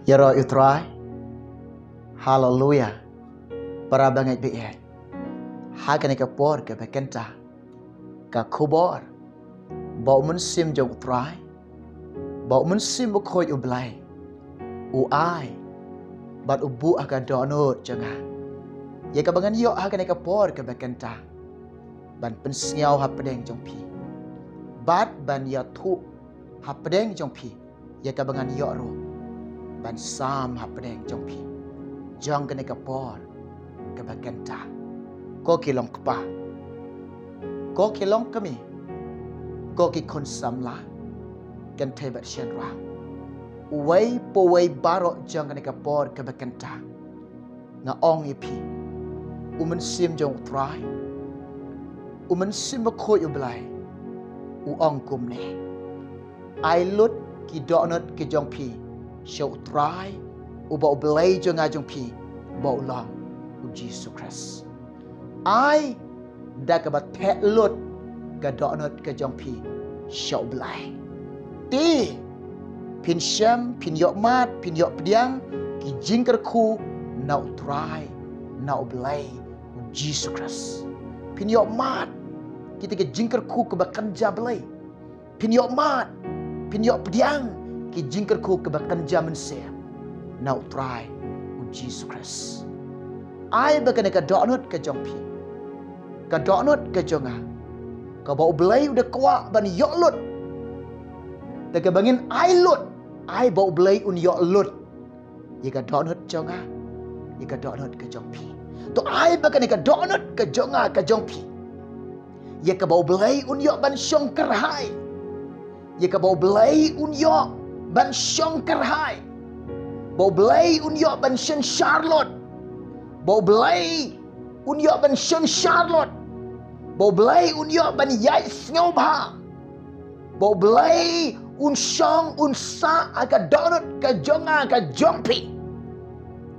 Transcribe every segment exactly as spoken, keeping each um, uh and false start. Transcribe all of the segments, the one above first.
Ïaroh ïa u Trai. Haleluya. Para bangeit ba ïeit, ha kane ka por kaba kynta, ka khubor ba u Mynsiem jong u Trai, ba u Mynsiem Bakhuid u Blei u ai bad u buh ha ka dohnud jong nga, ïa kaba ngan ïoh ha kane ka por kaba kynta ban pynsngew hapdeng jong phi bad ban ïathuh hapdeng jong phi ïa kaba ngan ïoh ruh ban sam hapdeng jong phi jong kane ka por kaba kynta. Ko ki long kpa, ko ki long kmie, ko ki khun samla, kynthei bad shynrang, uwei pa uwei baroh jong kane ka por kaba kynta, nga ong ïa phi, u Mynsiem jong u Trai, u Mynsiem Bakhuid u Blei u ong kumne: Ai lut ki dohnud ki jong phi sha u Trai, uba u Blei jong nga jong phi, ba u long u Jisu Khrist. Ai da kaba theh lut ka dohnud ka jong phi sha u Blei. Te phin shem, phin ïoh mad, phin ïoh pdiang ki jingkyrkhu na u Trai, na u Blei u Jisu Khrist. Phin ïoh mad kita ki jingkyrkhu kaba kynja Blei. Phin ïoh mad, phin ïoh pdiang ki jingkyrkhu kaba kynja mynsiem na u Trai u Jisu Khrist. Ai ba kane ka dohnud ka jong phi, ka dohnud ka jong nga, kaba u Blei u da kwah ban ïoh lut, da kaba ngin ai lut, ai ba u Blei un ïoh lut ïa ka dohnud jong nga, ïa ka dohnud ka jong phi. To ai ba kane ka dohnud ka jong nga, ka jong phi, ïa kaba u Blei un ïoh ban shong kyrhai, ïa kaba u Blei un ïoh ban shong kyrhai, ba u Blei un ïoh ban shon sharlot, ba u Blei un ïoh ban shon sharlot, ba u Blei un ïoh ban ïaid sngewbha, ba u Blei un shong un sah ha ka dohnud ka jong nga, ka jong phi.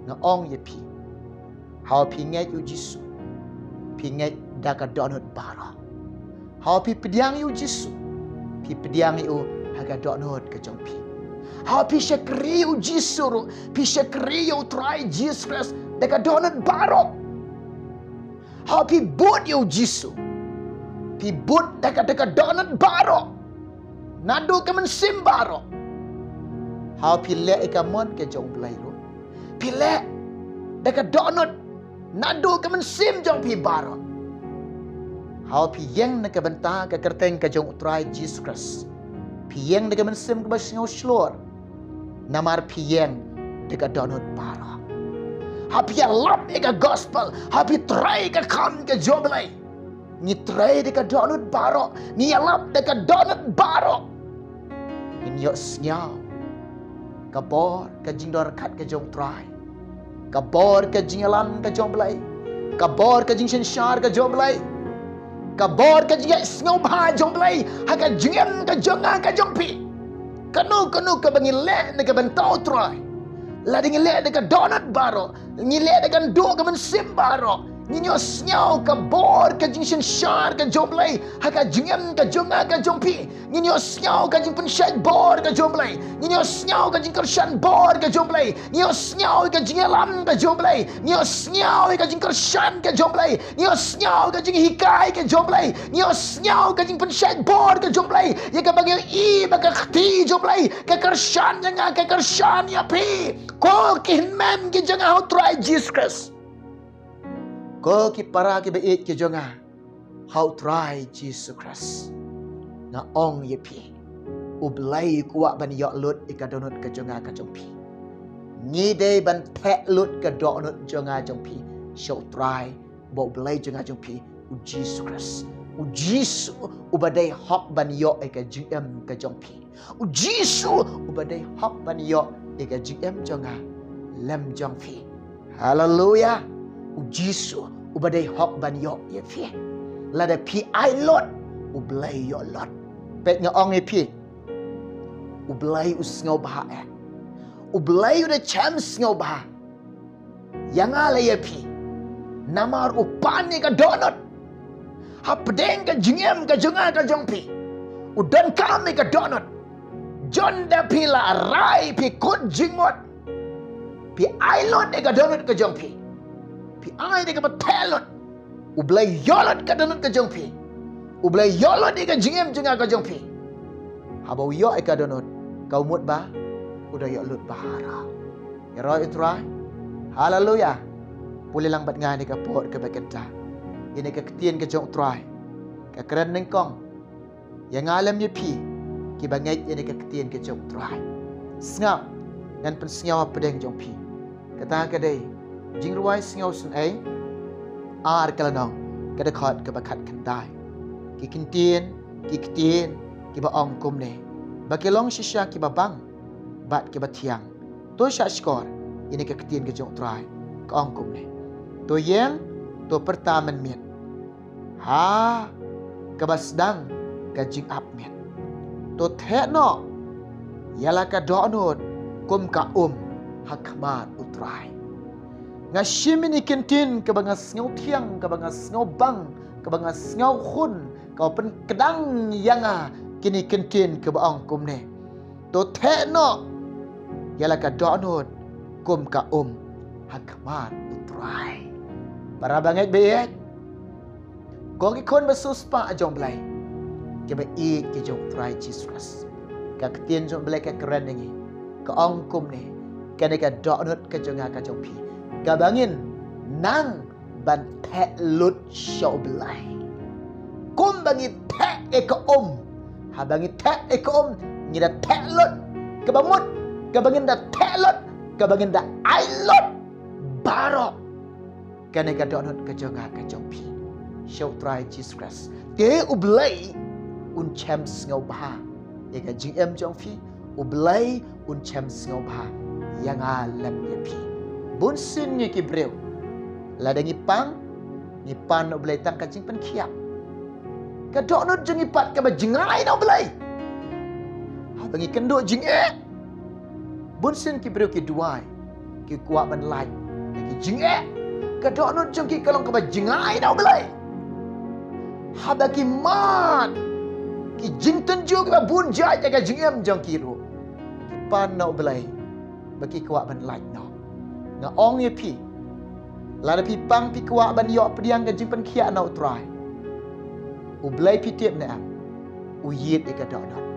Nga ong ïa phi, haba phi ngeit ïa u Jisu, phi ngeit da ka dohnud baroh. Haba phi pdiang ïa u Jisu, phi pdiang ïa u ha ka dohnud ka jong phi. Haba phi shakri ïa u Jisu ruh, phi shakri ïa u Trai Jisu Khrist da ka dohnud baroh. Haba phi bud ïa u Jisu, phi bud da ka, da ka dohnud baroh, naduh ka mynsiem baroh. Haba phi leh ïa ka mon ka jong u Blei ruh, phi leh da ka dohnud naduh ka mynsiem jong phi baroh. Haba phi ïeng na ka bynta ka kyrteng ka jong u Trai Jisu Khrist, phi ïeng da ka mynsiem kaba sngewshlur, namar phi ïeng da ka dohnud baroh. Haba phi ïalap ïa ka gospel, haba phi trei ka kam ka jong u Blei, ngi trei da ka dohnud baroh, ngi ïalap da ka dohnud baroh. Ngin ïohsngew ka bor ka jingdon ryngkat ka jong u Trai, ka bor ka jingïalam ka jong u Blei, ka bor ka jingsynshar ka jong u Blei, ka bor ka jingïaid sngewbha jong u Blei ha ka jingim ka jong nga, ka jong phi. Kano kano kaba ngi leh na ka bynta u Trai, lada ngi leh da ka dohnud baroh, ngi leh da ka nduh ka mynsiem baroh, ngin ïohsngew ka bor ka jingsynshar ka jong u Blei ha ka jingim ka jong nga, ka jong phi. Ngin ïohsngew ka jingpynshait bor ka jong u Blei, ngin ïohsngew ka jingkyrshan bor ka jong u Blei, ngin ïohsngew ka jingïalam ka jong u Blei, ngin ïohsngew ka jingkyrshan ka jong u Blei, ngin ïohsngew ka jinghikai ka jong u Blei, ngin ïohsngew ka jingpynshait bor ka jong u Blei. Ïa kaba ngi ïohi ba ka kti jong u Blei ka kyrshan ïa nga, ka kyrshan ïa phi. Ko ki hynmen ki jong nga ha u Trai Jisu Khrist, ko ki para kiba ïeit ki jong nga ha u Trai Jisu Khrist, nga ong ïa phi, u Blei u kwah ban ïoh lut ïa ka dohnud ka jong nga, ka jong phi. Ngi dei ban theh lut ka dohnud jong nga, jong phi sha u Trai, ba u Blei jong nga, jong phi, u Jisu Khrist. U Jisu uba dei hok ban ïoh ïa ka jingim ka jong phi. U Jisu uba dei hok ban ïoh ïa ka jingim jong nga lem jong phi. Haleluya. U Jisu uba dei hok ban ïoh ïa phi. Lada phi ai lut, u Blei u ïoh lut. Peit, nga ong ïa phi, u Blei u sngewbha eh. U Blei u da shem sngewbha ïa nga lane ïa phi, namar u pan ïa ka dohnud hapdeng ka jingim ka jong nga, ka jong phi. U donkam ïa ka dohnud. Jon da phi la rai, phi kut jingmut, Phi ai lut ïa ka dohnud ka jong phi. Phi ai da kaba theh lut. U Blei ïoh lut ka dohnud ka jong phi. U Blei ïoh lut ïa ka jingim jong nga ka jong phi. Haba u ïoh ïa ka dohnud, ka u mut ba u da ïoh lut bha ruh. Ïaroh ïa u Trai. Haleluya. Pule lang bad nga ïa kane ka por kaba kynta. Ïa kane ka ktien ka jong u Trai ka kren nyngkong ïa nga lem ïa phi kiba ngeit ïa kane ka ktien ka jong u Trai. Sngap, ngan pynsngew hapdeng jong phi. Kata ka dei Jingrwai Sngewsynei ar ka lynnong, ka dkhot kaba khatkhyndai. Ki kyntien, ki ktien kiba ong kumne, ba ki long shisha kiba bang bad kiba thiang. To shahshkor ïa kane ka ktien ka jong u Trai, ka ong kumne: To ïeng, to pyrta mynmiet ha kaba sdang ka jingap miet. To theh noh ïa la ka dohnud kum ka um ha khmat u Trai. Nga shim ïa kine ki kyntien kaba nga sngewthiang, kaba nga sngewbang, kaba nga sngewkhun, kaba pynkdang ïa nga kine ki kyntien kaba ong kumne: To theh noh ïa la ka dohnud kum ka um ha khmat u Trai. Para bangeit baieit, ko ki khun ba siewspah jong u Blei, kiba ïeit ki jong u Trai Jisu Khrist, ka ktien jong u Blei ka kren ïa ngi, ka ong kumne: Kane ka dohnud ka jong nga ka jong phi, kaba ngin nang ban theh lut sha u Blei. Kumba ngi theh ïa ka um. Haba ngi theh ïa ka um, ngi da theh lut. Kaba mut, kaba ngin da theh lut, kaba ngin da ai lut baroh kane ka dohnud ka jong nga ka jong phi sha u Trai Jisu Khrist. Te u Blei un shem sngewbha ïa ka jingim jong phi. U Blei un shem sngewbha ïa nga lem ïa phi. Bunsien ngi ki briew, lada ngi pang, ngi pan na u Blei tang ka jingpynkhiah. Ka dohnud jong ngi pat kaba jngai na u Blei. Haba ngi kynduh jingeh, bunsien ki briew ki duwai, ki kwah ban lait na ki jingeh. Ka dohnud jong ki ka long kaba jngai na u Blei. Haba ki mad ki jingtynjuh kiba bun jait ïa ka jingim jong ki ruh, ki pan na u Blei ba ki kwah ban lait noh. Nga ong ïa phi, lada phi pang phi kwah ban ïoh pdiang ka jingpynkhiah na u Trai, u Blei, phi tip ne em, u ïeit ïa ka dohnud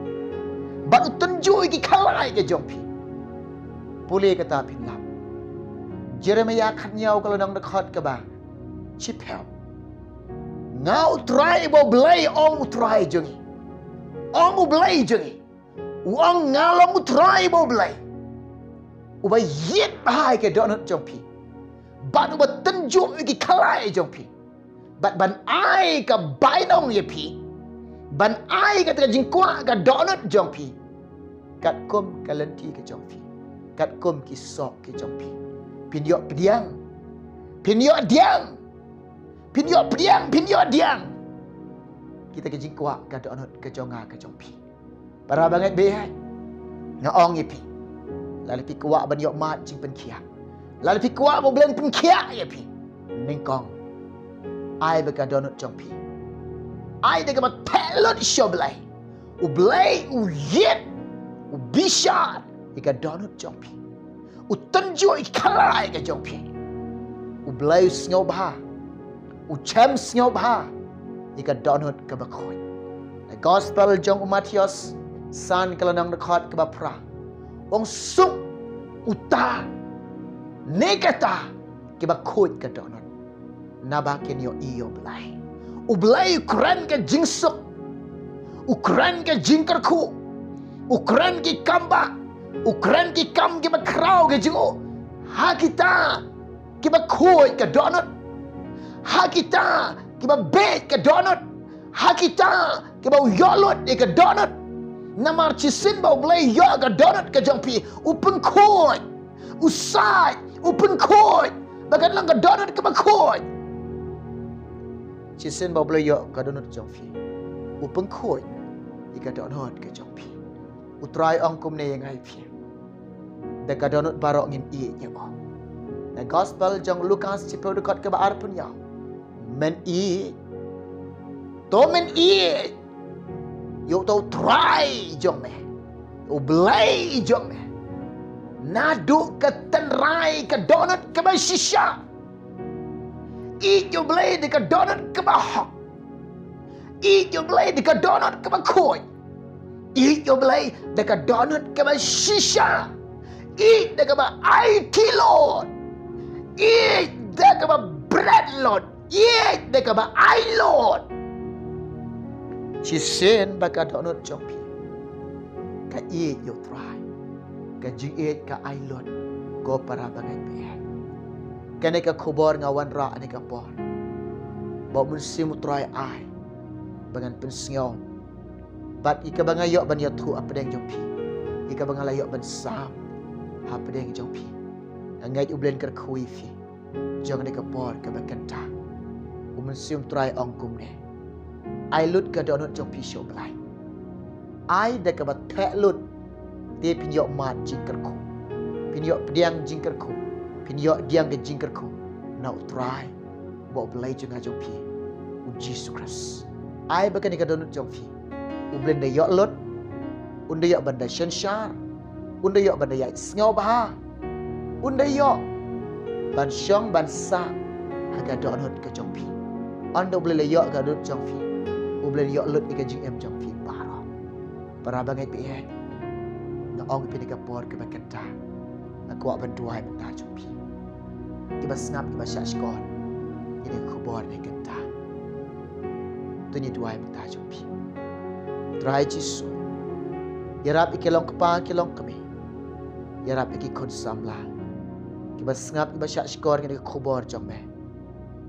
bad u tynjuh ïa ki khalai ka jong phi. Pule kata phin lap. Jeremiah khathynñiew ka lynnong dkhot kaba shiphew. Nga u Trai ba u Blei, ong u Trai jong ngi. Ong u Blei jong ngi. U ong, nga long u Trai ba u Blei, uba ïeit bha ïa ka dohnud jong phi bad uba tynjuh ïa ki khalai jong phi, bad ban ai ka bainong ïa phi, ban ai kata ka jingkwah ka dohnud jong phi, katkum ka lynti ka jong phi, katkum ki soh ki jong phi. Phin ïoh pdiang, phin ïoh pdiang, phin ïoh pdiang, phin ïoh pdiang kita ki jingkwah ka dohnud ka jong nga ka jong phi. Para bangeit baieit, nga ong ïa phi, lada phi kwah ban ïoh mad jingpynkhiah, lada phi kwah ba u Blei un pynkhiah ïa phi, nyngkong, ai ba ka dohnud jong phi, ai da kaba theh lut sha u Blei. U Blei u ïeit, u bishar ïa ka dohnud jong phi, u tynjuh ïa ki khalai ka jong phi. U Blei u sngewbha, u shem sngewbha ïa ka dohnud kaba khuid. Na gospel jong u Mathaios san ka lynnong dkhot kaba phra, ong, suk uta ne kata kiba khuid ka dohnud, naba kin ïohi ïa u Blei. U Blei u kren ka jingsuk, u kren ka jingkyrkhu, u kren ki kam ba, u kren ki kam kiba khraw ka jinguh ha kita kiba khuid ka dohnud, ha kita kiba bieit ka dohnud, ha kita kiba u ïoh lut ïa ka dohnud. Namar shisien ba u Blei u ïoh ka dohnud ka jong phi, u pynkhuid, u sait, u pynkhuid ba kan long ka dohnud kaba khuid. Shisien ba u Blei u ïoh ka dohnud jong phi, u pynkhuid ïa ka dohnud ka jong phi. U Trai ong kumne ïa nga ïa phi, da ka dohnud baroh ngin ïeit ïa u. Na gospel jong u Lukas shiphew dkhot kaba arphew hynñiew, men ïeit, to men ïeit ïa uta u Trai jong me, u Blei jong me, Naduh ka tynrai ka dohnud kaba shisha. Ïeit ïa U Blei da ka dohnud kaba hok. Ïeit ïa U Blei da ka dohnud kaba khuid. Ïeit ïa U Blei da ka dohnud kaba shisha. Ïeit da kaba aiti lut. Ïeit da kaba bret lut. Ïeit da kaba ai lut. Shisien ba ka dohnud jong phi ka ïeit ïa U Trai. Ka jingïeit ka ai lut, ko para bangeit baieit. Kane ka khubor nga wanrah ha kane ka por ba U Mynsiem U Trai ai ba ngan pynsngew bad ïa kaba nga ïoh ban ïathuh hapdeng jong phi, ïa kaba nga la ïoh ban sam hapdeng jong phi. Nga ngeit U Blei un kyrkhu ïa phi jong kane ka por kaba kynta. U Mynsiem U Trai ong kumne: Ai lut ka dohnud jong phi sha U Blei. Ai da kaba theh lut, te phin ïoh mad jingkyrkhu, phin ïoh pdiang jingkyrkhu, phin ïoh pdiang ka jingkyrkhu na U Trai, ba U Blei jong nga jong phi, U Jisu Khrist. Ai ba kane ka dohnud jong phi U Blei un da ïoh lut, un da ïoh ban da synshar, un da ïoh ban da ïaid sngewbha, un da ïoh ban shong ban sah ha ka dohnud ka jong phi. Ynda U Blei la ïoh ka dohnud jong phi, U Blei un ïoh lut ïa ka jingim jong phi baroh. Para bangeit baieit, nga ong ïa phi ha kane ka por kaba kynta, nga kwah ban duwai bynta jong phi. Kiba sngap, kiba shahshkor ïa kane ka khubor ha kane ka kynta, to ngin duwai bynta jong phi. Trai Jisu, ïarap ïa ki long kpa, ki long kmie, ïarap ïa ki khun samla, kiba sngap, kiba shahshkor ïa kane ka khubor jong me.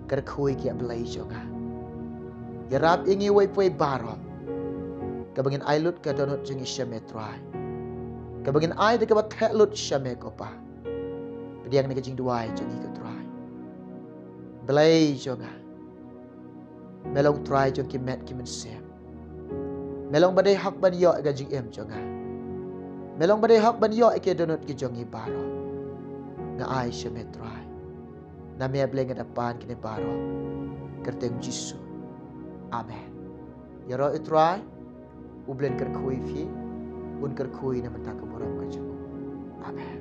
Kyrkhu ïa ki, A Blei jong nga. Ïarap ïa ngi uwei pa uwei baroh, kaba ngin ai lut ka dohnud jong ngi sha me Trai, kaba ngin ai da kaba theh lut sha me ko Pa. Pdiang ïa kane ka jingduwai jong ngi ko Trai. Blei jong nga, me long Trai jong ki met ki mynsiem. Me long ba dei hok ban ïoh ïa ka jingim jong nga. Me long ba dei hok ban ïoh ïa ki dohnud ki jong ngi baroh. Nga ai sha me Trai. Na me A Blei nga da pan kine baroh. Kyrteng Jisu. Amen. Ïaroh ïa U Trai. U Blei un kyrkhu ïa phi, un kyrkhu ïa ngi na ka bynta ka burom ka jong u. Amen.